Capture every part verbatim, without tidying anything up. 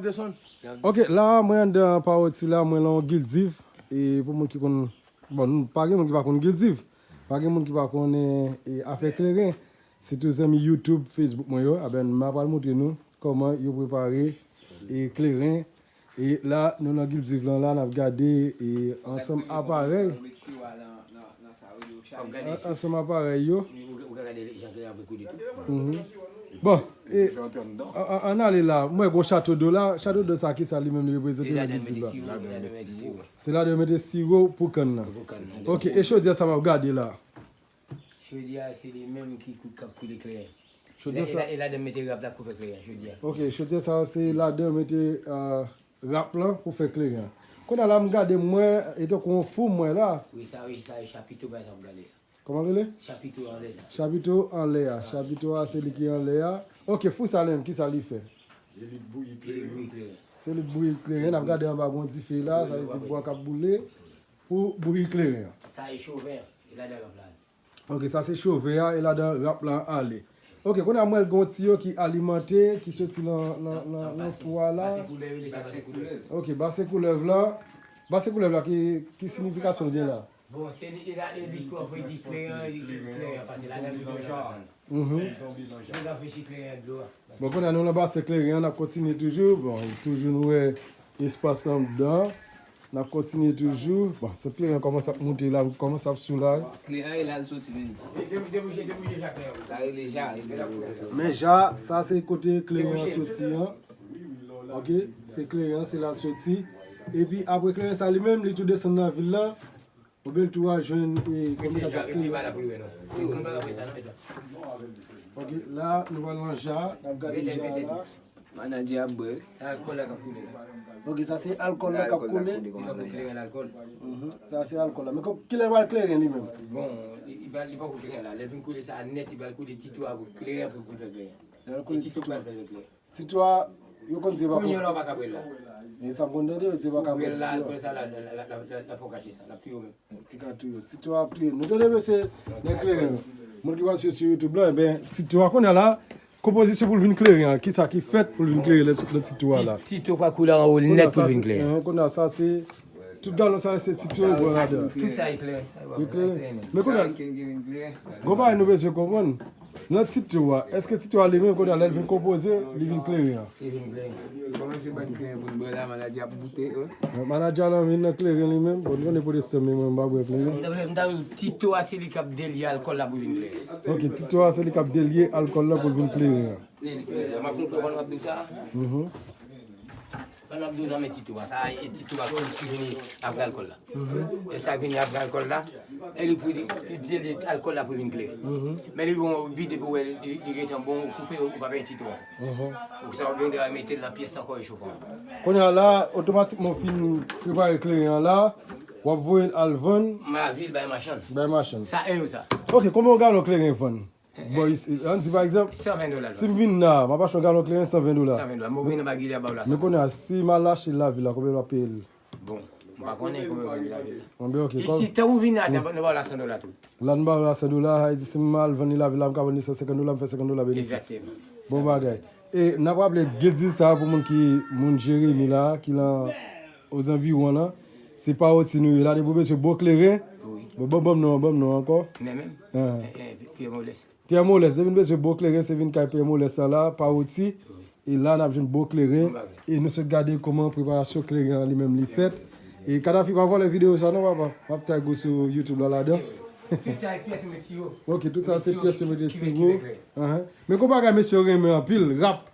Desann. Ok, la mwen anndan Pawoti la, mwen lan yon Guildiv. E pou moun ki konn, bon, nou pa gen moun ki pa konn Guildiv. Pa gen moun ki pa konnen e, afè kleren. Sitou zanmi YouTube, Facebook mwen yo, a ben m a pral montre nou kòman yo prepare e kleren. E la nou nan Guildiv lan la, n ap gade e ansanm aparèy. An- ansanm aparèy yo. Mhm. Bon, e, an- an- ann ale la. Mwen gwo chato do la. Chato do sa ki sa li menm li reprezante nan Guildiv la? Se ladan yo mete siwo pou kann nan. Ok, e chodyè sa m ap gade la? Chodyè a se li menm ki kou- k ap koule kleren. Chodyè sa. E ladan yo mete rap la pou fè kleren, chodyè a. Ok, chodyè sa se ladan yo mete, euh, rap lan pou fè kleren an. Kounye a la m gade m wè, e tankou yon fou m wè la. Wi, sa, wi, sa e chapito bagay sa m gade. Kòman l rele? Chapito anlè sa. Chapito anlè a. Chapito a se li ki anlè a. Ok, fou sa li menm, ki sa li fè? Li bouyi kleren. Se li bouyi kleren. N ap gade anba gon dife la, sa vle di bwa k ap boule pou bouyi kleren an. Sa e choven an, e ladan rap la. Ok, sa se choven an, e ladan rap lan ale. Ok, kounye a m wè l gon tiyo ki alimante, ki soti nan, nan, nan, nan fou a la. Ok, basen koulèv la. Basen koulèv la, ki, ki siyifikasyon l gen la? Bon, se li, e la, e li k ap di kleren an, e li kleren an pase ladan, li kleren an pase. Mhm. Li reflechi kleren an dlo a. Bon, kounye a nou nan basen kleren an, n ap kontinye toujou. Bon, toujou nou wè espas lan anndan. N ap kontinye toujou. Bon, sant kleren an kòmanse ap moute la, kòmanse ap sou la. Kleren an e la l soti vini. Sa rele ja, rele ja. Men ja, sa se kote kleren an soti an. Ok, se kleren an, se la l soti. Epi apre kleren sa li menm, li tou desann nan vil lan. Oubyen l tou al jwenn, e, kòm sa k ap kleren. Ok, la, nou pral nan ja, n ap gade ja la. Manadjè ap bwè. Sa alkòl la k ap koule la. Ok, sa se alkòl la k ap koule. Li poko kleren l alkòl. Mhm, sa se alkòl la. Men kò- kilè l pral kleren li menm? Bon, li, li pral, li poko kleren la. Lè l fin koule sa nèt, li pral koule tito a pou kleren pou, pou fè kleren. Lè l koule tito. Tito pral fè kleren. Tito a, yo konn di yo pa ka. Kounye a la, w pa ka bwè l la. Men sa m konn tande, yo di yo pa ka bwè tito a. Alkòl sa la, la, la poko kache sa. L ap touye w menm. Ki ka touye w. Tito a ap touye. Nou tande mesye nan kleren. Moun ki pa swiv sou YouTube la, enben, tito a kounye a la, konpozisyon pou l vin kleren an. Kisa ki fèt pou l vin kleren lè sot nan tito a la? Ti- tito pa koule anwo l nèt pou l vin kleren. Kounye a sa se, tout galon sa se tito yo pran ladan. Tout sa e kleren. Yo kleren. Men kounye a, gon bagay nou bezwen konprann. Nan tito a, èske tito a li menm kounye a lè l vin konpoze, li vin kleren an? Li vin kleren. Kòman se bann kleren pou n bwè la, manadjè ap boute, wi. Manadjè a lan vin nan kleren li menm. Bon, nou konnen pwotestan, men mwen m pa bwè kleren. M ta vle, m ta vle, tito a se li k ap delye alkòl la pou vin kleren. Ok, tito a se li k ap delye alkòl la pou l vin kleren an. M ap konprann w ap di sa. Mhm. Sa n ap di w nan men tito a, sa e tito a ki, ki vini apre alkòl la. Mhm. E sa vini apre alkòl la, e li pou li, li delye alkòl la pou vin kleren. Mhm. Men li bon, bide pou wè li, li gentan bon, ou koupe, ou pa benyen tito a. Mhm. Ou sa ou vin mete l nan pyès ankò, e chofe ankò. Kounye a la, otomatikman w fin prepare kleren an la, w ap voye l al vann. Nan vil bay machann. Bay machann. Sa e yo sa. Ok, konbyen yon galon kleren vann? Bon, ann di pa egzanp, san ven dola. Si m vin la, m ap achte yon galon kleren san ven dola. San ven dola. Men ou vin nan bagay la ba w la. Men kounye a, si m al achte l lavil la, konbyen m ap peye l? Bon, m pa konnen konbyen w vin lavil la. Bon, ben, ok. Isi, tan ou vin la, nou ba w la san dola tou. La, nou ba w la san dola, sa vle di si m al vann li lavil la, m ka vann li san senkant dola, m fè senkant dola benefis. Egzakteman. Bon bagay. E n ap raple, Guildiv sa pou moun ki, moun Jeremi la, ki lan ozanviwon an. Se pa oti nou ye la, depi w bezwen bon kleren. Wi. Bon, ban, ban m non, ban m non ankò. Men menm. Ah. Eh, eh, Pyè Molès. Pyè Molès, depi n bezwen bon kleren, se vin kay Pyè Molès la, la, pa oti. Wi. E la, n ap jwenn bon kleren. Bon bagay. E nou sot gade kòman preparasyon kleren an li menm li fèt. E Kadafi pa vòlè videyo sa non, papa. M ap tag ou sou YouTube la ladan. Tout sa se pyès yo mete siwo. Ok, tout sa se pyès yo mete siwo. Ahan. Men gon bagay mesye yo renmen anpil, rap.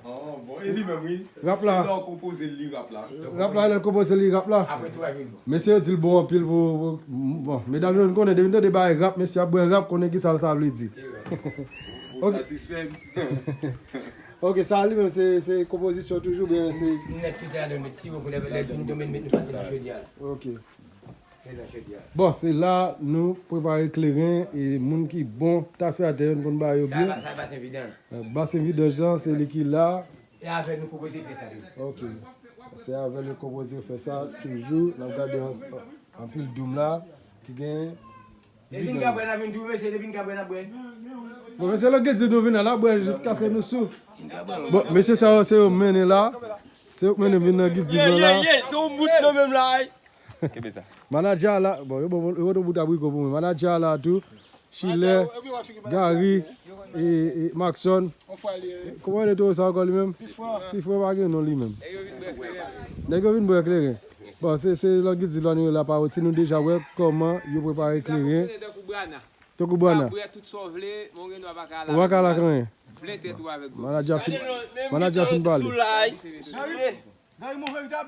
Oh, bon, e li menm, wi. Rap la. Lè w konpoze l, li rap la. Rap la, lè l konpoze l, li rap la. Apre tou a vin bon. Mesye yo di l bon anpil pou, pou, bon, medam yo, nou konnen, depi n tande bagay rap, mesye ap bwè rap, konnen ki sa l sa vle di. Ou satisfè m. Ok, sa li menm, se, se konpozisyon toujou, oubyen se. Nèt, tout a de met siwo pou lè, lè nou met, nou pase nan chodyè a. Ok. Bon, se la nou prepare kleren e moun ki bon tafyatè yo, nou konn ba yo byen. Sa, sa basen vidanj. Basen vidanj lan, se li ki la. E avè nou konpoze fè sa tou. Ok. Se avè nou konpoze fè sa toujou. N ap gade an-, anpil doum la ki gen vidanj. Bon, mesye, lè gen di nou vin la, n ap bwè jiskaske nou sou. Bon, mesye sa yo, se yo mennen la. Se yo k mennen m vin nan Guilty Blanc la. Se yon bout nan menm la. Kenbe sa. Manadja la, bon, yo bon, yo bon bout abriko pou mwen. Manadja la tou. Chilè, Gary, e, e Maxon. Kòman rele toro sa ankò li menm? Ti Fran pa gen non li menm. Nèg yo vin bwè kleren. Bon, se se lòt Guilty Blanc nou ye la pa wè si nou deja wè kòman yo prepare kleren. Tankou Brana. Ou pa ka la kanyen. Manadja fin, manadja fin pale. Gary mon veritab.